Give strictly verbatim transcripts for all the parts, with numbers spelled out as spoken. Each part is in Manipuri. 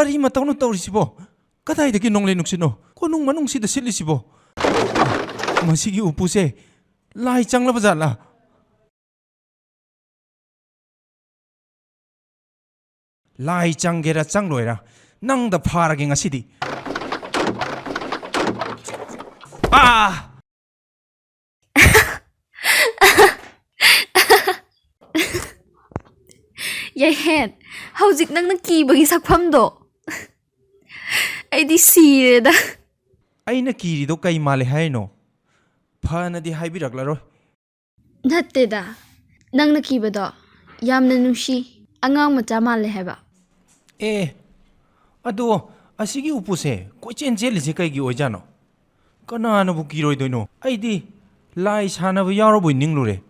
ꯀꯔꯤ ꯃꯇꯧꯅꯣ ꯇꯧꯔꯤꯁꯤꯕꯣ? ꯀꯗꯥꯏꯗꯒꯤ ꯅꯣꯡꯂꯩ ꯅꯨꯡꯁꯤꯠꯅꯣ ꯀꯣꯅꯨꯡ ꯃꯅꯨꯡꯁꯤꯗ ꯁꯤꯠꯂꯤꯁꯤꯕꯣ? ꯃꯁꯤꯒꯤ ꯎꯄꯨꯁꯦ ꯂꯥꯏ ꯆꯪꯂꯕ ꯖꯥꯠꯂꯥ? ꯂꯥꯏ ꯆꯪꯒꯦꯔꯥ ꯆꯪꯂꯣꯏꯔꯥ, ꯅꯪꯗ ꯐꯥꯔꯒꯦ ꯉꯁꯤꯗꯤ꯫ ꯑꯥ! ꯌꯥꯏꯍꯦꯟ, ꯍꯧꯖꯤꯛ ꯅꯪꯅ ꯀꯤꯕꯒꯤ ꯁꯛꯐꯝꯗꯣ꯫ ꯑꯩꯗꯤ ꯁꯤꯔꯦꯗ꯫ ꯑꯩꯅ ꯀꯤꯔꯤꯗꯣ ꯀꯩ ꯃꯥꯜꯂꯦ ꯍꯥꯏꯅꯣ? ꯐꯅꯗꯤ ꯍꯥꯏꯕꯤꯔꯛꯂꯔꯣꯏ꯫ ꯅꯠꯇꯦꯗ, ꯅꯪꯅ ꯀꯤꯕꯗꯣ ꯌꯥꯝꯅ ꯅꯨꯡꯁꯤ, ꯑꯉꯥꯡ ꯃꯆꯥ ꯃꯥꯜꯂꯦ ꯍꯥꯏꯕ꯫ ꯑꯦ, ꯑꯗꯣ ꯑꯁꯤꯒꯤ ꯎꯄꯨꯁꯦ ꯀꯣꯏꯆꯦꯟ ꯆꯦꯜꯂꯤꯁꯦ ꯀꯩꯒꯤ ꯑꯣꯏꯖꯥꯠꯅꯣ? ꯀꯅꯥꯅꯕꯨ ꯀꯤꯔꯣꯏꯗꯣꯏꯅꯣ? ꯑꯩꯗꯤ ꯂꯥꯏ ꯁꯥꯟꯅꯕ ꯌꯥꯎꯔꯕꯣꯏ ꯅꯤꯡꯂꯨꯔꯦ꯫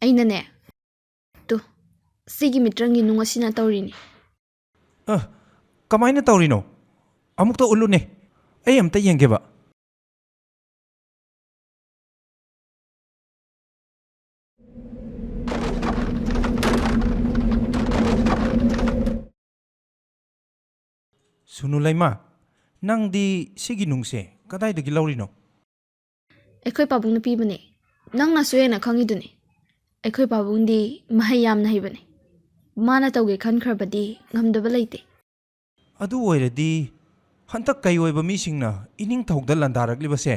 ꯑꯩꯅꯅꯦ, ꯇꯨ, ꯁꯤꯒꯤ ꯃꯤꯇ꯭ꯔꯪꯒꯤ ꯅꯨꯡ ꯑꯁꯤꯅ ꯇꯧꯔꯤꯅꯤ꯫ ꯑ, ꯀꯃꯥꯏꯅ ꯇꯧꯔꯤꯅꯣ? ꯑꯃꯨꯛꯇ ꯎꯠꯂꯨꯅꯦ, ꯑꯩ ꯑꯝꯇ ꯌꯦꯡꯒꯦꯕ꯫ ꯁꯨꯅꯨ ꯂꯩꯃ, ꯅꯪꯗꯤ ꯁꯤꯒꯤ ꯅꯨꯡꯁꯦ ꯀꯗꯥꯏꯗꯒꯤ ꯂꯧꯔꯤꯅꯣ? ꯑꯩꯈꯣꯏ ꯄꯥꯕꯨꯡꯅ ꯄꯤꯕꯅꯦ꯫ ꯅꯪꯅꯁꯨ ꯍꯦꯟꯅ ꯈꯪꯉꯤꯗꯨꯅꯤ꯫ ꯑꯩꯈꯣꯏ ꯄꯥꯕꯨꯡꯗꯤ ꯃꯍꯩ ꯌꯥꯝꯅ ꯍꯩꯕꯅꯦ꯫ ꯃꯥꯅ ꯇꯧꯒꯦ ꯈꯟꯈ꯭ꯔꯕꯗꯤ ꯉꯝꯗꯕ ꯂꯩꯇꯦ꯫ ꯑꯗꯨ ꯑꯣꯏꯔꯗꯤ ꯍꯟꯗꯛ ꯀꯩ ꯑꯣꯏꯕ ꯃꯤꯁꯤꯡꯅ ꯏꯅꯤꯡꯊꯧꯗ ꯂꯥꯟꯗꯥꯔꯛꯂꯤꯕꯁꯦ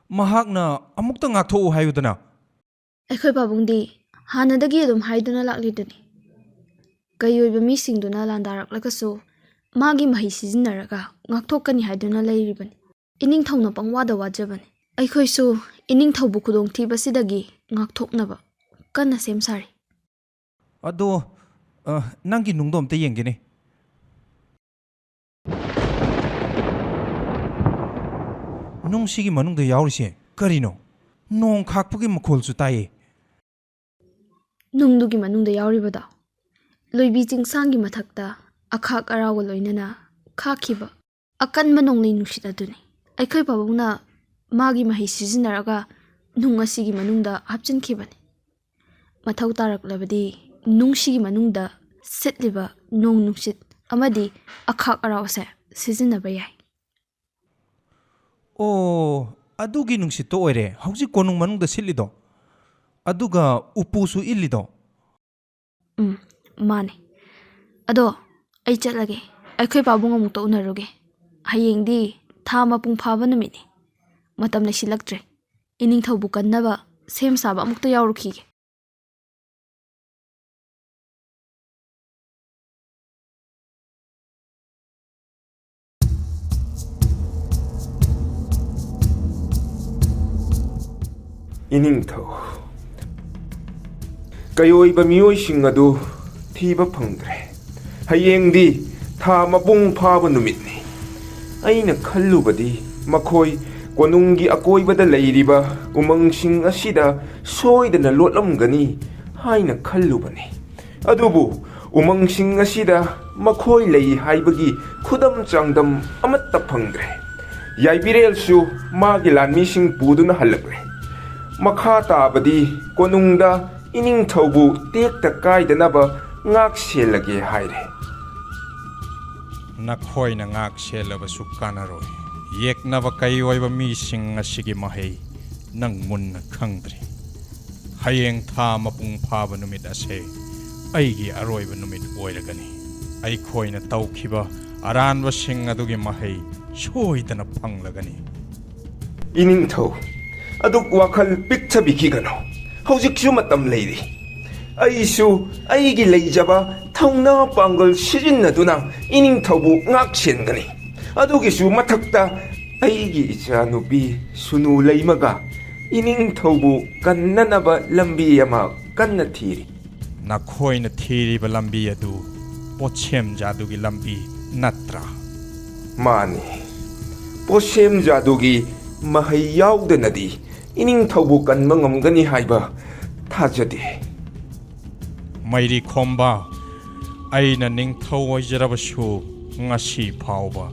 ꯃꯍꯥꯛꯅ ꯑꯃꯨꯛꯇ ꯉꯥꯛꯊꯣꯛꯎ ꯍꯥꯏꯌꯨꯗꯅ꯫ ꯑꯩꯈꯣꯏ ꯄꯥꯕꯨꯡꯗꯤ ꯍꯥꯟꯅꯗꯒꯤ ꯑꯗꯨꯝ ꯍꯥꯏꯗꯨꯅ ꯂꯥꯛꯂꯤꯗꯨꯅꯤ꯫ ꯀꯩ ꯑꯣꯏꯕ ꯃꯤꯁꯤꯡꯗꯨꯅ ꯂꯥꯟꯗꯥꯔꯛꯂꯒꯁꯨ ꯃꯥꯒꯤ ꯃꯍꯩ ꯁꯤꯖꯤꯟꯅꯔꯒ ꯉꯥꯛꯊꯣꯛꯀꯅꯤ ꯍꯥꯏꯗꯨꯅ ꯂꯩꯔꯤꯕꯅꯤ꯫ ꯏꯅꯤꯡꯊꯧꯅ ꯄꯪꯋꯥꯗ ꯋꯥꯖꯕꯅꯤ꯫ ꯑꯩꯈꯣꯏꯁꯨ ꯏꯅꯤꯡꯊꯧꯕꯨ ꯈꯨꯗꯣꯡꯊꯤꯕꯁꯤꯗꯒꯤ ꯉꯥꯛꯊꯣꯛꯅꯕ ꯀꯟꯅ ꯁꯦꯝ ꯁꯥꯔꯤ꯫ ꯑꯗꯣ, ꯑ, ꯅꯪꯒꯤ ꯅꯨꯡꯗꯣ ꯑꯝꯇ ꯌꯦꯡꯒꯦꯅꯦ꯫ ꯅꯨꯡꯁꯤꯒꯤ ꯃꯅꯨꯡꯗ ꯌꯥꯎꯔꯤꯁꯦ ꯀꯔꯤꯅꯣ? ꯅꯣꯡ ꯈꯥꯛꯄꯒꯤ ꯃꯈꯣꯜꯁꯨ ꯇꯥꯏꯌꯦ꯫ ꯅꯨꯡꯗꯨꯒꯤ ꯃꯅꯨꯡꯗ ꯌꯥꯎꯔꯤꯕꯗꯣ ꯂꯣꯏꯕꯤ ꯆꯤꯡꯁꯥꯡꯒꯤ ꯃꯊꯛꯇ ꯑꯈꯥꯛ ꯑꯔꯥꯎꯒ ꯂꯣꯏꯅꯅ ꯈꯥꯛꯈꯤꯕ ꯑꯀꯟꯕ ꯅꯣꯡꯂꯩ ꯅꯨꯡꯁꯤꯠ ꯑꯗꯨꯅꯤ꯫ ꯑꯩꯈꯣꯏ ꯄꯥꯕꯨꯡꯅ ꯃꯥꯒꯤ ꯃꯍꯩ ꯁꯤꯖꯤꯟꯅꯔꯒ ꯅꯨꯡ ꯑꯁꯤꯒꯤ ꯃꯅꯨꯡꯗ ꯍꯥꯞꯆꯤꯟꯈꯤꯕꯅꯤ꯫ ꯃꯊꯧ ꯇꯥꯔꯛꯂꯕꯗꯤ ꯅꯨꯡꯁꯤꯒꯤ ꯃꯅꯨꯡꯗ ꯁꯤꯠꯂꯤꯕ ꯅꯣꯡ ꯅꯨꯡꯁꯤꯠ ꯑꯃꯗꯤ ꯑꯈꯥꯛ ꯑꯔꯥꯎꯁꯦ ꯁꯤꯖꯤꯟꯅꯕ ꯌꯥꯏ꯫ ꯑꯣ, ꯑꯗꯨꯒꯤ ꯅꯨꯡꯁꯤꯠꯇꯣ ꯑꯣꯏꯔꯦ ꯍꯧꯖꯤꯛ ꯀꯣꯅꯨꯡ ꯃꯅꯨꯡꯗ ꯁꯤꯠꯂꯤꯗꯣ, ꯑꯗꯨꯒ ꯎꯄꯨꯁꯨ ꯏꯜꯂꯤꯗꯣ꯫ ꯎꯝ, ꯃꯥꯅꯦ꯫ ꯑꯗꯣ ꯑꯩ ꯆꯠꯂꯒꯦ, ꯑꯩꯈꯣꯏ ꯄꯥꯕꯨꯡ ꯑꯃꯨꯛꯇ ꯎꯅꯔꯨꯒꯦ꯫ ꯍꯌꯦꯡꯗꯤ ꯊꯥ ꯃꯄꯨꯡ ꯐꯥꯕ ꯅꯨꯃꯤꯠꯅꯤ꯫ ꯃꯇꯝ ꯂꯩꯁꯤꯜꯂꯛꯇ꯭ꯔꯦ꯫ ꯏꯅꯤꯡꯊꯧꯕꯨ ꯀꯟꯅꯕ ꯁꯦꯝ ꯁꯥꯕ ꯑꯃꯨꯛꯇ ꯌꯥꯎꯔꯨꯈꯤꯒꯦ꯫ ꯏꯅꯤꯡꯊꯧ, ꯀꯩꯑꯣꯏꯕ ꯃꯤꯑꯣꯏꯁꯤꯡ ꯑꯗꯨ ꯊꯤꯕ ꯐꯪꯗ꯭ꯔꯦ꯫ ꯍꯌꯦꯡꯗꯤ ꯊꯥ ꯃꯄꯨꯡ ꯐꯥꯕ ꯅꯨꯃꯤꯠꯅꯤ꯫ ꯑꯩꯅ ꯈꯜꯂꯨꯕꯗꯤ ꯃꯈꯣꯏ ꯀꯣꯅꯨꯡꯒꯤ ꯑꯀꯣꯏꯕꯗ ꯂꯩꯔꯤꯕ ꯎꯃꯪꯁꯤꯡ ꯑꯁꯤꯗ ꯁꯣꯏꯗꯅ ꯂꯣꯠꯂꯝꯒꯅꯤ ꯍꯥꯏꯅ ꯈꯜꯂꯨꯕꯅꯤ꯫ ꯑꯗꯨꯕꯨ ꯎꯃꯪꯁꯤꯡ ꯑꯁꯤꯗ ꯃꯈꯣꯏ ꯂꯩ ꯍꯥꯏꯕꯒꯤ ꯈꯨꯗꯝ ꯆꯥꯡꯗꯝ ꯑꯃꯠꯇ ꯐꯪꯗ꯭ꯔꯦ꯫ ꯌꯥꯏꯕꯤꯔꯦꯜꯁꯨ ꯃꯥꯒꯤ ꯂꯥꯟꯃꯤꯁꯤꯡ ꯄꯨꯗꯨꯅ ꯍꯜꯂꯛꯂꯦ꯫ ꯃꯈꯥ ꯇꯥꯕꯗꯤ ꯀꯣꯅꯨꯡꯗ ꯏꯅꯤꯡꯊꯧꯕꯨ ꯇꯦꯛꯇ ꯀꯥꯏꯗꯅꯕ ꯉꯥꯛ ꯁꯦꯜꯂꯒꯦ ꯍꯥꯏꯔꯦ꯫ ꯅꯈꯣꯏꯅ ꯉꯥꯛ ꯁꯦꯜꯂꯕꯁꯨ ꯀꯥꯟꯅꯔꯣꯏ꯫ ꯌꯦꯛꯅꯕ ꯀꯩ ꯑꯣꯏꯕ ꯃꯤꯁꯤꯡ ꯑꯁꯤꯒꯤ ꯃꯍꯩ ꯅꯪ ꯃꯨꯟꯅ ꯈꯪꯗ꯭ꯔꯤ꯫ ꯍꯌꯦꯡ ꯊꯥ ꯃꯄꯨꯡ ꯐꯥꯕ ꯅꯨꯃꯤꯠ ꯑꯁꯦ ꯑꯩꯒꯤ ꯑꯔꯣꯏꯕ ꯅꯨꯃꯤꯠ ꯑꯣꯏꯔꯒꯅꯤ꯫ ꯑꯩꯈꯣꯏꯅ ꯇꯧꯈꯤꯕ ꯑꯔꯥꯟꯕꯁꯤꯡ ꯑꯗꯨꯒꯤ ꯃꯍꯩ ꯁꯣꯏꯗꯅ ꯐꯪꯂꯒꯅꯤ꯫ ꯏꯅꯤꯡꯊꯧ, ꯑꯗꯨꯛ ꯋꯥꯈꯜ ꯄꯤꯛꯊꯕꯤꯈꯤꯒꯅꯨ꯫ ꯍꯧꯖꯤꯛꯁꯨ ꯃꯇꯝ ꯂꯩꯔꯤ꯫ ꯑꯩꯁꯨ ꯑꯩꯒꯤ ꯂꯩꯖꯕ ꯊꯧꯅꯥ ꯄꯥꯡꯒꯜ ꯁꯤꯖꯤꯟꯅꯗꯨꯅ ꯏꯅꯤꯡꯊꯧꯕꯨ ꯉꯥꯛ ꯁꯦꯟꯒꯅꯤ꯫ ꯑꯗꯨꯒꯤꯁꯨ ꯃꯊꯛꯇ ꯑꯩꯒꯤ ꯏꯆꯥꯅꯨꯄꯤ ꯁꯨꯅꯨ ꯂꯩꯃꯒ ꯏꯅꯤꯡꯊꯧꯕꯨ ꯀꯟꯅꯅꯕ ꯂꯝꯕꯤ ꯑꯃ ꯀꯟꯅ ꯊꯤꯔꯤ꯫ ꯅꯈꯣꯏꯅ ꯊꯤꯔꯤꯕ ꯂꯝꯕꯤ ꯑꯗꯨ ꯄꯣꯠꯁꯦꯝ ꯖꯥꯗꯨꯒꯤ ꯂꯝꯕꯤ ꯅꯠꯇ꯭ꯔꯥ? ꯃꯥꯅꯤ꯫ ꯄꯣꯠꯁꯦꯝ ꯖꯥꯗꯨꯒꯤ ꯃꯍꯩ ꯌꯥꯎꯗꯅꯗꯤ ꯏꯅꯤꯡꯊꯧꯕꯨ ꯀꯟꯕ ꯉꯝꯒꯅꯤ ꯍꯥꯏꯕ ꯊꯥꯖꯗꯦ꯫ ꯃꯩꯔꯤ ꯈꯣꯝꯕ, ꯑꯩꯅ ꯅꯤꯡꯊꯧ ꯑꯣꯏꯖꯔꯕꯁꯨ ꯉꯁꯤ ꯐꯥꯎꯕ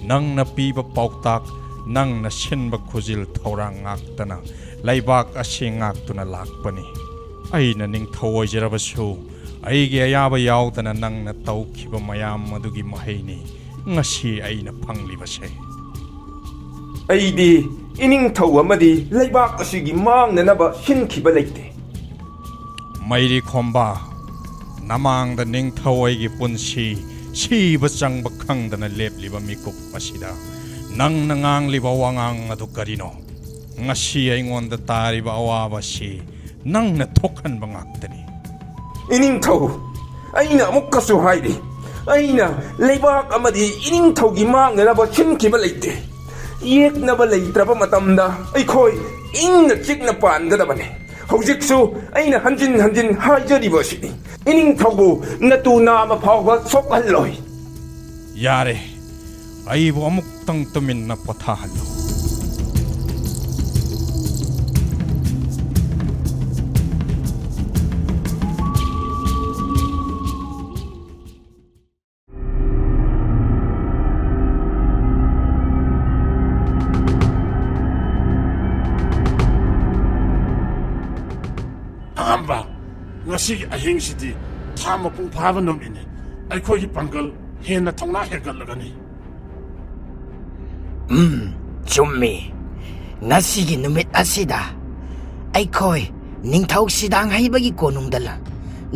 ꯅꯪꯅ ꯄꯤꯕ ꯄꯥꯎꯇꯥꯛ, ꯅꯪꯅ ꯁꯤꯟꯕ ꯈꯨꯖꯤꯜ ꯊꯧꯔꯥꯡ ꯉꯥꯛꯇꯅ ꯂꯩꯕꯥꯛ ꯑꯁꯤ ꯉꯥꯛꯇꯨꯅ ꯂꯥꯛꯄꯅꯤ꯫ ꯑꯩꯅ ꯅꯤꯡꯊꯧ ꯑꯣꯏꯖꯔꯕꯁꯨ ꯑꯩꯒꯤ ꯑꯌꯥꯕ ꯌꯥꯎꯗꯅ ꯅꯪꯅ ꯇꯧꯈꯤꯕ ꯃꯌꯥꯝ ꯑꯗꯨꯒꯤ ꯃꯍꯩꯅꯤ ꯉꯁꯤ ꯑꯩꯅ ꯐꯪꯂꯤꯕꯁꯦ꯫ ꯑꯩꯗꯤ ꯏꯅꯤꯡꯊꯧ ꯑꯃꯗꯤ ꯂꯩꯕꯥꯛ ꯑꯁꯤꯒꯤ ꯃꯥꯡꯅꯅꯕ ꯁꯤꯟꯈꯤꯕ ꯂꯩꯇꯦ꯫ ꯃꯩꯔꯤ ꯈꯣꯝꯕ, ꯅꯃꯥꯡꯗ ꯅꯤꯡꯊꯧ ꯑꯩꯒꯤ ꯄꯨꯟꯁꯤ ꯁꯤꯕ ꯆꯪꯕ ꯈꯪꯗꯅ ꯂꯦꯞꯂꯤꯕ ꯃꯤꯀꯨꯞ ꯑꯁꯤꯗ ꯅꯪꯅ ꯉꯥꯡꯂꯤꯕ ꯋꯥꯉꯥꯡ ꯑꯗꯨ ꯀꯔꯤꯅꯣ? ꯉꯁꯤ ꯑꯩꯉꯣꯟꯗ ꯇꯥꯔꯤꯕ ꯑꯋꯥꯕꯁꯤ ꯅꯪꯅ ꯊꯣꯛꯍꯟꯕ ꯉꯥꯛꯇꯅꯤ꯫ ꯏꯅꯤꯡꯊꯧ, ꯑꯩꯅ ꯑꯃꯨꯛꯀꯁꯨ ꯍꯥꯏꯔꯤ, ꯑꯩꯅ ꯂꯩꯕꯥꯛ ꯑꯃꯗꯤ ꯏꯅꯤꯡꯊꯧꯒꯤ ꯃꯥꯡꯅꯅꯕ ꯁꯤꯟꯈꯤꯕ ꯂꯩꯇꯦ꯫ ꯌꯦꯛꯅꯕ ꯂꯩꯇ꯭ꯔꯕ ꯃꯇꯝꯗ ꯑꯩꯈꯣꯏ ꯏꯪꯅ ꯆꯤꯛꯅ ꯄꯥꯟꯒꯗꯕꯅꯤ꯫ ꯍꯧꯖꯤꯛꯁꯨ ꯑꯩꯅ ꯍꯟꯖꯤꯟ ꯍꯟꯖꯤꯟ ꯍꯥꯏꯖꯔꯤꯕ ꯑꯁꯤꯅꯤ, ꯏꯅꯤꯡꯊꯧꯕꯨ ꯅꯇꯨ ꯅꯥꯝꯃ ꯐꯥꯎꯕ ꯁꯣꯛꯍꯜꯂꯣꯏ꯫ ꯌꯥꯔꯦ, ꯑꯩꯕꯨ ꯑꯃꯨꯛꯇꯪ ꯇꯨꯃꯤꯟꯅ ꯄꯣꯊꯥꯍꯜꯂꯨ꯫ ꯑꯉꯝꯕ, ꯉꯁꯤꯒꯤ ꯑꯍꯤꯡꯁꯤꯗꯤ ꯊꯥ ꯃꯄꯨꯡ ꯐꯥꯕ ꯅꯨꯃꯤꯠꯅꯤ꯫ ꯑꯩꯈꯣꯏꯒꯤ ꯄꯥꯡꯒꯜ ꯍꯦꯟꯅ ꯊꯧꯅꯥ ꯍꯦꯟꯒꯠꯂꯒꯅꯤ꯫ ꯎꯝ, ꯆꯨꯝꯃꯤ꯫ ꯉꯁꯤꯒꯤ ꯅꯨꯃꯤꯠ ꯑꯁꯤꯗ ꯑꯩꯈꯣꯏ ꯅꯤꯡꯊꯧ ꯁꯤꯗꯥꯡ ꯍꯩꯕꯒꯤ ꯀꯣꯅꯨꯡꯗ ꯂ-,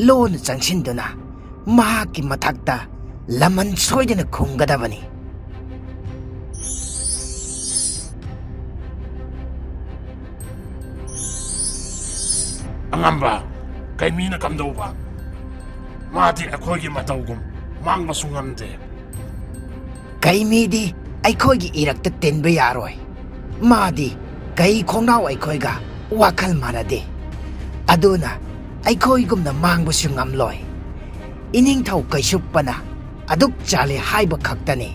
ꯂꯣꯟꯅ ꯆꯪꯁꯤꯟꯗꯨꯅ ꯃꯍꯥꯛꯀꯤ ꯃꯊꯛꯇ ꯂꯃꯟ ꯁꯣꯏꯗꯅ ꯈꯨꯝꯒꯗꯕꯅꯤ꯫ ꯑꯉꯝꯕ, ꯀꯩꯃꯤꯅ ꯀꯝꯗꯧꯕ? ꯃꯥꯗꯤ ꯑꯩꯈꯣꯏꯒꯤ ꯃꯇꯧꯒꯨꯝ ꯃꯥꯡꯕꯁꯨ ꯉꯝꯗꯦ꯫ ꯀꯩꯃꯤꯗꯤ ꯑꯩꯈꯣꯏꯒꯤ ꯏꯔꯛꯇ ꯇꯤꯟꯕ ꯌꯥꯔꯣꯏ꯫ ꯃꯥꯗꯤ ꯀꯩ ꯈꯣꯡꯅꯥꯎ ꯑꯩꯈꯣꯏꯒ ꯋꯥꯈꯜ ꯃꯥꯟꯅꯗꯦ꯫ ꯑꯗꯨꯅ ꯑꯩꯈꯣꯏꯒꯨꯝꯅ ꯃꯥꯡꯕꯁꯨ ꯉꯝꯂꯣꯏ꯫ ꯏꯅꯤꯡꯊꯧ ꯀꯩꯁꯨꯞꯄꯅ ꯑꯗꯨꯛ ꯆꯥꯜꯂꯤ ꯍꯥꯏꯕ ꯈꯛꯇꯅꯤ꯫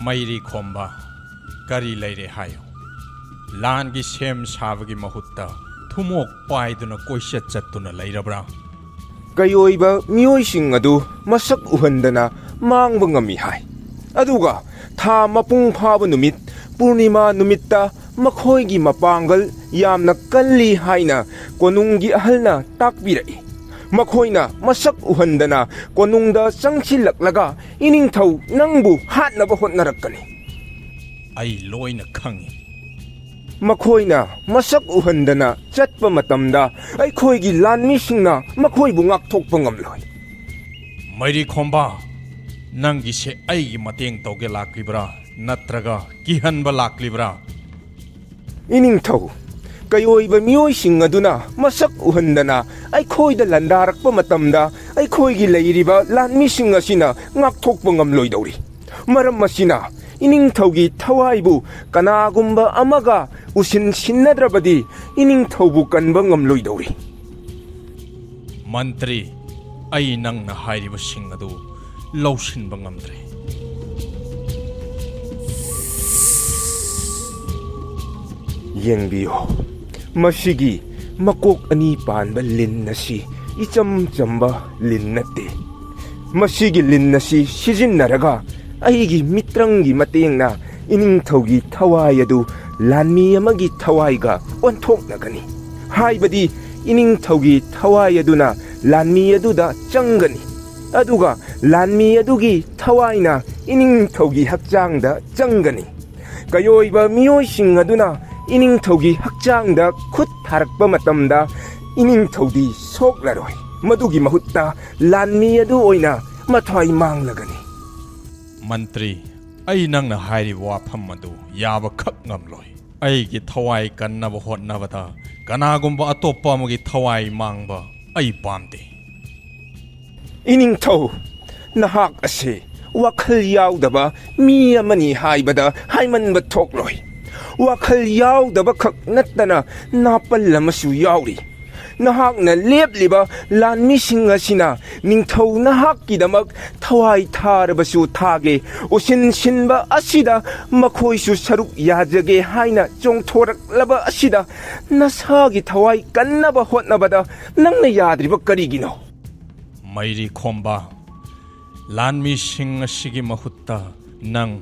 ꯃꯩꯔꯤ ꯈꯣꯝꯕ, ꯀꯔꯤ ꯂꯩꯔꯦ ꯍꯥꯏꯌꯨ? ꯂꯥꯟꯒꯤ ꯁꯦꯝ ꯁꯥꯕꯒꯤ ꯃꯍꯨꯠꯇ ꯊꯨꯝꯃꯣꯛ ꯄꯥꯏꯗꯨꯅ ꯀꯣꯏꯆꯠ ꯆꯠꯇꯨꯅ ꯂꯩꯔꯕ꯭ꯔꯥ? ꯀꯩꯑꯣꯏꯕ ꯃꯤꯑꯣꯏꯁꯤꯡ ꯑꯗꯨ ꯃꯁꯛ ꯎꯍꯟꯗꯅ ꯃꯥꯡꯕ ꯉꯝꯃꯤ ꯍꯥꯏ꯫ ꯑꯗꯨꯒ ꯊꯥ ꯃꯄꯨꯡ ꯐꯥꯕ ꯅꯨꯃꯤꯠ, ꯄꯨꯔꯅꯤꯃꯥ ꯅꯨꯃꯤꯠꯇ ꯃꯈꯣꯏꯒꯤ ꯃꯄꯥꯡꯒꯜ ꯌꯥꯝꯅ ꯀꯜꯂꯤ ꯍꯥꯏꯅ ꯀꯣꯅꯨꯡꯒꯤ ꯑꯍꯜꯅ ꯇꯥꯛꯄꯤꯔꯛꯏ꯫ ꯃꯈꯣꯏꯅ ꯃꯁꯛ ꯎꯍꯟꯗꯅ ꯀꯣꯅꯨꯡꯗ ꯆꯪꯁꯤꯜꯂꯛꯂꯒ ꯏꯅꯤꯡꯊꯧ ꯅꯪꯕꯨ ꯍꯥꯠꯅꯕ ꯍꯣꯠꯅꯔꯛꯀꯅꯤ꯫ ꯑꯩ ꯂꯣꯏꯅ ꯈꯪꯏ꯫ ꯃꯈꯣꯏꯅ ꯃꯁꯛ ꯎꯍꯟꯗꯅ ꯆꯠꯄ ꯃꯇꯝꯗ ꯑꯩꯈꯣꯏꯒꯤ ꯂꯥꯟꯃꯤꯁꯤꯡꯅ ꯃꯈꯣꯏꯕꯨ ꯉꯥꯛꯊꯣꯛꯄ ꯉꯝꯂꯣꯏ꯫ ꯃꯩꯔꯤ ꯈꯣꯝꯕ, ꯅꯪꯒꯤꯁꯦ ꯑꯩꯒꯤ ꯃꯇꯦꯡ ꯇꯧꯒꯦ ꯂꯥꯛꯂꯤꯕ꯭ꯔꯥ, ꯅꯠꯇ꯭ꯔꯒ ꯀꯤꯍꯟꯕ ꯂꯥꯛꯂꯤꯕ꯭ꯔꯥ? ꯏꯅꯤꯡꯊꯧ, ꯀꯩꯑꯣꯏꯕ ꯃꯤꯑꯣꯏꯁꯤꯡ ꯑꯗꯨꯅ ꯃꯁꯛ ꯎꯍꯟꯗꯅ ꯑꯩꯈꯣꯏꯗ ꯂꯥꯟꯗꯥꯔꯛꯄ ꯃꯇꯝꯗ ꯑꯩꯈꯣꯏꯒꯤ ꯂꯩꯔꯤꯕ ꯂꯥꯟꯃꯤꯁꯤꯡ ꯑꯁꯤꯅ ꯉꯥꯛꯊꯣꯛꯄ ꯉꯝꯂꯣꯏꯗꯧꯔꯤ꯫ ꯃꯔꯝ ꯑꯁꯤꯅ ꯏꯅꯤꯡꯊꯧꯒꯤ ꯊꯋꯥꯏꯕꯨ ꯀꯅꯥꯒꯨꯝꯕ ꯑꯃꯒ ꯎꯁꯤꯟ ꯁꯤꯟꯅꯗ꯭ꯔꯕꯗꯤ ꯏꯅꯤꯡꯊꯧꯕꯨ ꯀꯟꯕ ꯉꯝꯂꯣꯏꯗꯧꯔꯤ꯫ ꯃꯟꯇ꯭ꯔꯤ, ꯑꯩ ꯅꯪꯅ ꯍꯥꯏꯔꯤꯕꯁꯤꯡ ꯑꯗꯨ ꯂꯧꯁꯤꯟꯕ ꯉꯝꯗ꯭ꯔꯦ꯫ ꯌꯦꯡꯕꯤꯌꯨ, ꯃꯁꯤꯒꯤ ꯃꯀꯣꯛ ꯑꯅꯤ ꯄꯥꯟꯕ ꯂꯤꯟ ꯑꯁꯤ ꯏꯆꯝ ꯆꯝꯕ ꯂꯤꯟ ꯅꯠꯇꯦ꯫ ꯃꯁꯤꯒꯤ ꯂꯤꯟ ꯑꯁꯤ ꯁꯤꯖꯤꯟꯅꯔꯒ ꯑꯩꯒꯤ ꯃꯤꯇ꯭ꯔꯪꯒꯤ ꯃꯇꯦꯡꯅ ꯏꯅꯤꯡꯊꯧꯒꯤ ꯊꯋꯥꯏ ꯑꯗꯨ ꯂꯥꯟꯃꯤ ꯑꯃꯒꯤ ꯊꯋꯥꯏꯒ ꯑꯣꯟꯊꯣꯛꯅꯒꯅꯤ꯫ ꯍꯥꯏꯕꯗꯤ ꯏꯅꯤꯡꯊꯧꯒꯤ ꯊꯋꯥꯏ ꯑꯗꯨꯅ ꯂꯥꯟꯃꯤ ꯑꯗꯨꯗ ꯆꯪꯒꯅꯤ꯫ ꯑꯗꯨꯒ ꯂꯥꯟꯃꯤ ꯑꯗꯨꯒꯤ ꯊꯋꯥꯏꯅ ꯏꯅꯤꯡꯊꯧꯒꯤ ꯍꯛꯆꯥꯡꯗ ꯆꯪꯒꯅꯤ꯫ ꯀꯌꯣꯏꯕ ꯃꯤꯑꯣꯏꯁꯤꯡ ꯑꯗꯨꯅ ꯏꯅꯤꯡꯊꯧꯒꯤ ꯍꯛꯆꯥꯡꯗ ꯈꯨꯠ ꯊꯥꯔꯛꯄ ꯃꯇꯝꯗ ꯏꯅꯤꯡꯊꯧꯗꯤ ꯁꯣꯛꯂꯔꯣꯏ꯫ ꯃꯗꯨꯒꯤ ꯃꯍꯨꯠꯇ ꯂꯥꯟꯃꯤ ꯑꯗꯨ ꯑꯣꯏꯅ ꯃꯊ꯭ꯋꯥꯏ ꯃꯥꯡꯂꯒꯅꯤ꯫ ꯃꯟꯇ꯭ꯔꯤ, ꯑꯩ ꯅꯪꯅ ꯍꯥꯏꯔꯤꯕ ꯋꯥꯐꯝ ꯑꯗꯨ ꯌꯥꯕꯈꯛ ꯉꯝꯂꯣꯏ꯫ ꯑꯩꯒꯤ ꯊꯋꯥꯏ ꯀꯟꯅꯕ ꯍꯣꯠꯅꯕꯗ ꯀꯅꯥꯒꯨꯝꯕ ꯑꯇꯣꯞꯄ ꯑꯃꯒꯤ ꯊꯋꯥꯏ ꯃꯥꯡꯕ ꯑꯩ ꯄꯥꯝꯗꯦ꯫ ꯏꯅꯤꯡꯊꯧ, ꯅꯍꯥꯛ ꯑꯁꯤ ꯋꯥꯈꯜ ꯌꯥꯎꯗꯕ ꯃꯤ ꯑꯃꯅꯤ ꯍꯥꯏꯕꯗ ꯍꯥꯏꯃꯟꯕ ꯊꯣꯛꯂꯣꯏ꯫ ꯋꯥꯈꯜ ꯌꯥꯎꯗꯕ ꯈꯛ ꯅꯠꯇꯅ ꯅꯥꯄꯜ ꯑꯃꯁꯨ ꯌꯥꯎꯔꯤ꯫ ꯅꯍꯥꯛꯅ ꯂꯦꯞꯂꯤꯕ ꯂꯥꯟꯃꯤꯁꯤꯡ ꯑꯁꯤꯅ ꯅꯤꯡꯊꯧ ꯅꯍꯥꯛꯀꯤꯗꯃꯛ ꯊꯋꯥꯏ ꯊꯥꯔꯕꯁꯨ ꯊꯥꯒꯦ, ꯎꯁꯤꯟ ꯁꯤꯟꯕ ꯑꯁꯤꯗ ꯃꯈꯣꯏꯁꯨ ꯁꯔꯨꯛ ꯌꯥꯖꯒꯦ ꯍꯥꯏꯅ ꯆꯣꯡꯊꯣꯔꯛꯂꯕ ꯑꯁꯤꯗ ꯅꯁꯥꯒꯤ ꯊꯋꯥꯏ ꯀꯟꯅꯕ ꯍꯣꯠꯅꯕꯗ ꯅꯪꯅ ꯌꯥꯗ꯭ꯔꯤꯕ ꯀꯔꯤꯒꯤꯅꯣ? ꯃꯩꯔꯤ ꯈꯣꯝꯕ, ꯂꯥꯟꯃꯤꯁꯤꯡ ꯑꯁꯤꯒꯤ ꯃꯍꯨꯠꯇ ꯅꯪ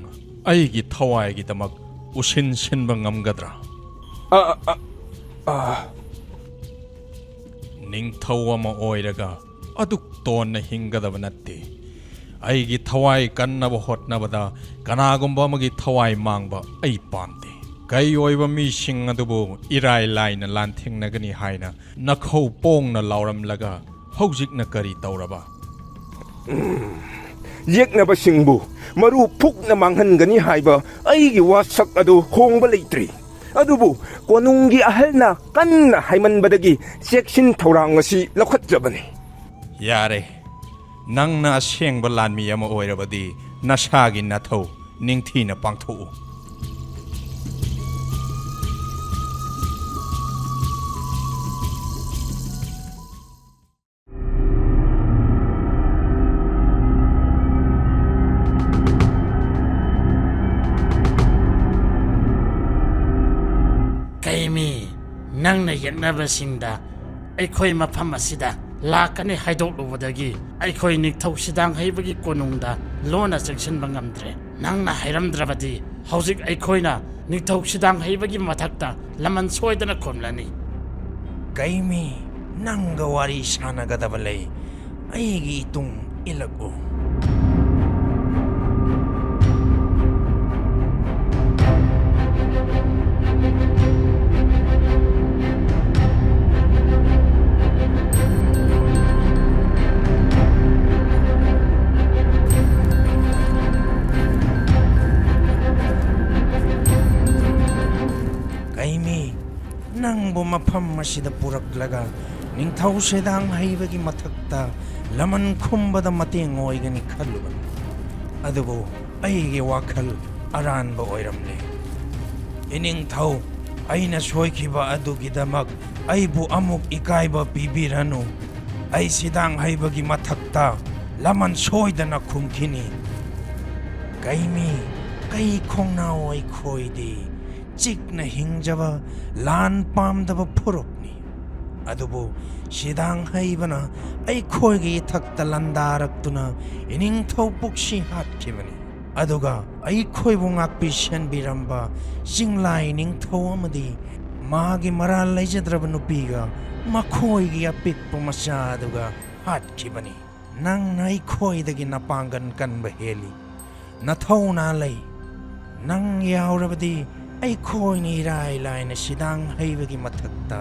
ꯑꯩꯒꯤ ꯊꯋꯥꯏꯒꯤꯗꯃꯛ ꯎꯁꯤꯟ ꯁꯤꯟꯕ ꯉꯝꯒꯗ꯭ꯔꯥ? ꯑ, ꯑ, ꯑ, ꯅꯤꯡꯊꯧ ꯑꯃ ꯑꯣꯏꯔꯒ ꯑꯗꯨꯛ ꯇꯣꯟꯅ ꯍꯤꯡꯒꯗꯕ ꯅꯠꯇꯦ꯫ ꯑꯩꯒꯤ ꯊꯋꯥꯏ ꯀꯟꯅꯕ ꯍꯣꯠꯅꯕꯗ ꯀꯅꯥꯒꯨꯝꯕ ꯑꯃꯒꯤ ꯊꯋꯥꯏ ꯃꯥꯡꯕ ꯑꯩ ꯄꯥꯝꯗꯦ꯫ ꯀꯩ ꯑꯣꯏꯕ ꯃꯤꯁꯤꯡ ꯑꯗꯨꯕꯨ ꯏꯔꯥꯏ ꯂꯥꯏꯅ ꯂꯥꯟꯊꯦꯡꯅꯒꯅꯤ ꯍꯥꯏꯅ ꯅꯈꯧ ꯄꯣꯡꯅ ꯂꯥꯎꯔꯝꯂꯒ ꯍꯧꯖꯤꯛꯅ ꯀꯔꯤ ꯇꯧꯔꯕ? ꯌꯦꯛꯅꯕꯁꯤꯡꯕꯨ ꯃꯔꯨ ꯐꯨꯛꯅ ꯃꯥꯡꯍꯟꯒꯅꯤ ꯍꯥꯏꯕ ꯑꯩꯒꯤ ꯋꯥꯁꯛ ꯑꯗꯨ ꯍꯣꯡꯕ ꯂꯩꯇ꯭ꯔꯤ꯫ ꯑꯗꯨꯕꯨ ꯀꯣꯅꯨꯡꯒꯤ ꯑꯍꯜꯅ ꯀꯟꯅ ꯍꯥꯏꯃꯟꯕꯗꯒꯤ ꯆꯦꯛꯁꯤꯟ ꯊꯧꯔꯥꯡ ꯑꯁꯤ ꯂꯧꯈꯠꯆꯕꯅꯤ꯫ ꯌꯥꯔꯦ, ꯅꯪꯅ ꯑꯁꯦꯡꯕ ꯂꯥꯟꯃꯤ ꯑꯃ ꯑꯣꯏꯔꯕꯗꯤ ꯅꯁꯥꯒꯤ ꯅꯊꯧ ꯅꯤꯡꯊꯤꯅ ꯄꯥꯡꯊꯣꯛꯎ꯫ ꯀꯩꯃꯤ, ꯅꯪꯅ ꯌꯦꯛꯅꯕꯁꯤꯡꯗ ꯑꯩꯈꯣꯏ ꯃꯐꯝ ꯑꯁꯤꯗ ꯂꯥꯛꯀꯅꯤ ꯍꯥꯏꯗꯣꯛꯂꯨꯕꯗꯒꯤ ꯑꯩꯈꯣꯏ ꯅꯤꯡꯊꯧ ꯁꯤꯗꯥꯡ ꯍꯩꯕꯒꯤ ꯀꯣꯅꯨꯡꯗ ꯂꯣꯟꯅ ꯆꯪꯁꯤꯟꯕ ꯉꯝꯗ꯭ꯔꯦ꯫ ꯅꯪꯅ ꯍꯥꯏꯔꯝꯗ꯭ꯔꯕꯗꯤ ꯍꯧꯖꯤꯛ ꯑꯩꯈꯣꯏꯅ ꯅꯤꯡꯊꯧ ꯁꯤꯗꯥꯡ ꯍꯩꯕꯒꯤ ꯃꯊꯛꯇ ꯂꯃꯟ ꯁꯣꯏꯗꯅ ꯈꯨꯝꯂꯅꯤ꯫ ꯀꯩꯃꯤ, ꯅꯪꯒ ꯋꯥꯔꯤ ꯁꯥꯟꯅꯒꯗꯕ ꯂꯩ꯫ ꯑꯩꯒꯤ ꯏꯇꯨꯡ ꯏꯜꯂꯛꯎ꯫ ꯀꯩꯃꯤ, ꯅꯪꯕꯨ ꯃꯐꯝ ꯑꯁꯤꯗ ꯄꯨꯔꯛꯂꯒ ꯅꯤꯡꯊꯧ ꯁꯦꯗꯥꯡ ꯍꯩꯕꯒꯤ ꯃꯊꯛꯇ ꯂꯃꯟ ꯈꯨꯝꯕꯗ ꯃꯇꯦꯡ ꯑꯣꯏꯒꯅꯤ ꯈꯜꯂꯨꯕꯅꯤ꯫ ꯑꯗꯨꯕꯨ ꯑꯩꯒꯤ ꯋꯥꯈꯜ ꯑꯔꯥꯟꯕ ꯑꯣꯏꯔꯝꯂꯦ꯫ ꯏꯅꯤꯡꯊꯧ, ꯑꯩꯅ ꯁꯣꯏꯈꯤꯕ ꯑꯗꯨꯒꯤꯗꯃꯛ ꯑꯩꯕꯨ ꯑꯃꯨꯛ ꯏꯀꯥꯏꯕ ꯄꯤꯕꯤꯔꯅꯨ꯫ ꯑꯩ ꯁꯤꯗꯥꯡ ꯍꯩꯕꯒꯤ ꯃꯊꯛꯇ ꯂꯃꯟ ꯁꯣꯏꯗꯅ ꯈꯨꯝꯈꯤꯅꯤ꯫ ꯀꯩꯃꯤ, ꯀꯩ ꯈꯣꯡꯅꯥꯎ ꯑꯩꯈꯣꯏꯗꯤ ꯆꯤꯛꯅ ꯍꯤꯡꯖꯕ ꯂꯥꯟ ꯄꯥꯝꯗꯕ ꯐꯨꯔꯨꯞꯅꯤ꯫ ꯑꯗꯨꯕꯨ ꯁꯤꯗꯥꯡ ꯍꯩꯕꯅ ꯑꯩꯈꯣꯏꯒꯤ ꯏꯊꯛꯇ ꯂꯥꯟꯗꯥꯔꯛꯇꯨꯅ ꯏꯅꯤꯡꯊꯧ ꯄꯨꯛꯁꯤ ꯍꯥꯠꯈꯤꯕꯅꯤ꯫ ꯑꯗꯨꯒ ꯑꯩꯈꯣꯏꯕꯨ ꯉꯥꯛꯄꯤ ꯁꯦꯟꯕꯤꯔꯝꯕ ꯆꯤꯡꯂꯥꯏ ꯅꯤꯡꯊꯧ ꯑꯃꯗꯤ ꯃꯥꯒꯤ ꯃꯔꯥꯜ ꯂꯩꯖꯗ꯭ꯔꯕ ꯅꯨꯄꯤꯒ ꯃꯈꯣꯏꯒꯤ ꯑꯄꯤꯛꯄ ꯃꯆꯥ ꯑꯗꯨꯒ ꯍꯥꯠꯈꯤꯕꯅꯤ꯫ ꯅꯪꯅ ꯑꯩꯈꯣꯏꯗꯒꯤ ꯅꯄꯥꯡꯒꯜ ꯀꯟꯕ ꯍꯦꯜꯂꯤ꯫ ꯅꯊꯧꯅꯥ ꯂꯩ꯫ ꯅꯪ ꯌꯥꯎꯔꯕꯗꯤ ꯑꯩꯈꯣꯏꯅ ꯏꯔꯥꯏ ꯂꯥꯏꯅ ꯁꯤꯗꯥꯡ ꯍꯩꯕꯒꯤ ꯃꯊꯛꯇ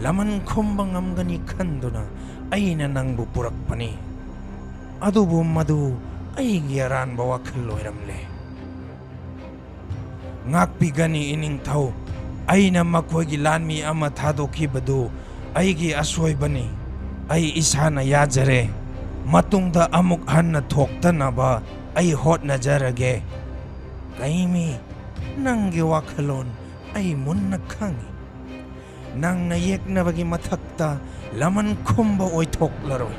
ꯂꯃꯟ ꯈꯨꯝꯕ ꯉꯝꯒꯅꯤ ꯈꯟꯗꯨꯅ ꯑꯩꯅ ꯅꯪꯕꯨ ꯄꯨꯔꯛꯄꯅꯤ꯫ ꯑꯗꯨꯕꯨ ꯃꯗꯨ ꯑꯩꯒꯤ ꯑꯔꯥꯟꯕ ꯋꯥꯈꯜ ꯑꯣꯏꯔꯝꯂꯦ꯫ ꯉꯥꯛꯄꯤꯒꯅꯤ ꯏꯅꯤꯡꯊꯧ꯫ ꯑꯩꯅ ꯃꯈꯣꯏꯒꯤ ꯂꯥꯟꯃꯤ ꯑꯃ ꯊꯥꯗꯣꯛꯈꯤꯕꯗꯨ ꯑꯩꯒꯤ ꯑꯁꯣꯏꯕꯅꯤ꯫ ꯑꯩ ꯏꯁꯥꯅ ꯌꯥꯖꯔꯦ꯫ ꯃꯇꯨꯡꯗ ꯑꯃꯨꯛ ꯍꯟꯅ ꯊꯣꯛꯇꯅꯕ ꯑꯩ ꯍꯣꯠꯅꯖꯔꯒꯦ꯫ ꯀꯩꯃꯤ, ꯅꯪꯒꯤ ꯋꯥꯈꯜꯂꯣꯟ ꯑꯩ ꯃꯨꯟꯅ ꯈꯪꯏ꯫ ꯅꯪꯅ ꯌꯦꯛꯅꯕꯒꯤ ꯃꯊꯛꯇ ꯂꯃꯟ ꯈꯨꯝꯕ ꯑꯣꯏꯊꯣꯛꯂꯔꯣꯏ꯫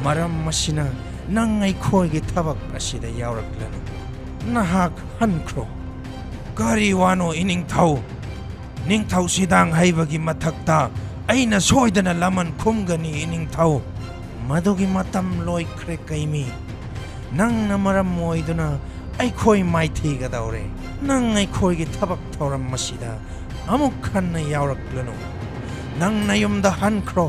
ꯃꯔꯝ ꯑꯁꯤꯅ ꯅꯪ ꯑꯩꯈꯣꯏꯒꯤ ꯊꯕꯛ ꯑꯁꯤꯗ ꯌꯥꯎꯔꯛꯂꯅꯨ꯫ ꯅꯍꯥꯛ ꯍꯟꯈ꯭ꯔꯣ꯫ ꯀꯔꯤ ꯋꯥꯅꯣ ꯏꯅꯤꯡꯊꯧ? ꯅꯤꯡꯊꯧ ꯁꯤꯗꯥꯡ ꯍꯩꯕꯒꯤ ꯃꯊꯛꯇ ꯑꯩꯅ ꯁꯣꯏꯗꯅ ꯂꯃꯟ ꯈꯨꯝꯒꯅꯤ ꯏꯅꯤꯡꯊꯧ꯫ ꯃꯗꯨꯒꯤ ꯃꯇꯝ ꯂꯣꯏꯈ꯭ꯔꯦ ꯀꯩꯃꯤ꯫ ꯅꯪꯅ ꯃꯔꯝ ꯑꯣꯏꯗꯨꯅ ꯑꯩꯈꯣꯏ ꯃꯥꯏꯊꯤꯒꯗꯧꯔꯦ꯫ ꯅꯪ ꯑꯩꯈꯣꯏꯒꯤ ꯊꯕꯛ ꯊꯧꯔꯝ ꯑꯁꯤꯗ ꯑꯃꯨꯛ ꯍꯟꯅ ꯌꯥꯎꯔꯛꯂꯅꯨ꯫ ꯅꯪ ꯅꯌꯨꯝꯗ ꯍꯟꯈ꯭ꯔꯣ꯫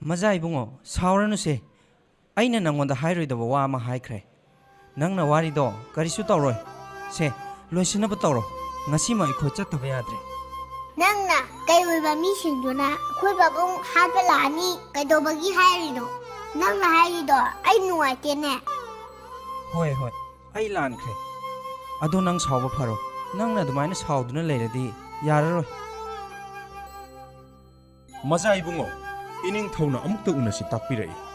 ꯃꯖꯥ ꯏꯕꯨꯡꯉꯣ, ꯁꯥꯎꯔꯅꯨꯁꯦ꯫ ꯑꯩꯅ ꯅꯪꯉꯣꯟꯗ ꯍꯥꯏꯔꯣꯏꯗꯕ ꯋꯥ ꯑꯃ ꯍꯥꯏꯈ꯭ꯔꯦ꯫ ꯅꯪꯅ ꯋꯥꯔꯤꯗꯣ ꯀꯔꯤꯁꯨ ꯇꯧꯔꯣꯏ꯫ ꯁꯦ, ꯂꯣꯏꯁꯤꯟꯅꯕ ꯇꯧꯔꯣ꯫ ꯉꯁꯤꯃꯛ ꯑꯩꯈꯣꯏ ꯆꯠꯇꯕ ꯌꯥꯗ꯭ꯔꯦ꯫ ꯅꯪꯅ ꯀꯩ ꯑꯣꯏꯕ ꯃꯤꯁꯤꯡꯗꯨꯅ ꯑꯩꯈꯣꯏ ꯄꯥꯕꯨꯡ ꯍꯥꯠꯄ ꯂꯥꯛꯑꯅꯤ ꯀꯩꯗꯧꯕꯒꯤ ꯍꯥꯏꯔꯤꯅꯣ? ꯅꯪꯅ ꯍꯥꯏꯔꯤꯗꯣ ꯑꯩ ꯅꯨꯡꯉꯥꯏꯇꯦꯅꯦ꯫ ꯍꯣꯏ, ꯍꯣꯏ, ꯑꯩ ꯂꯥꯟꯈ꯭ꯔꯦ꯫ ꯑꯗꯣ ꯅꯪ ꯁꯥꯎꯕ ꯐꯔꯣ꯫ ꯅꯪꯅ ꯑꯗꯨꯃꯥꯏꯅ ꯁꯥꯎꯗꯨꯅ ꯂꯩꯔꯗꯤ ꯌꯥꯔꯔꯣꯏ꯫ ꯃꯆꯥ ꯏꯕꯨꯡꯉꯣ, ꯏꯅꯤꯡꯊꯧꯅ ꯑꯃꯨꯛꯇ ꯎꯅꯁꯤ ꯇꯥꯛꯄꯤꯔꯛꯏ꯫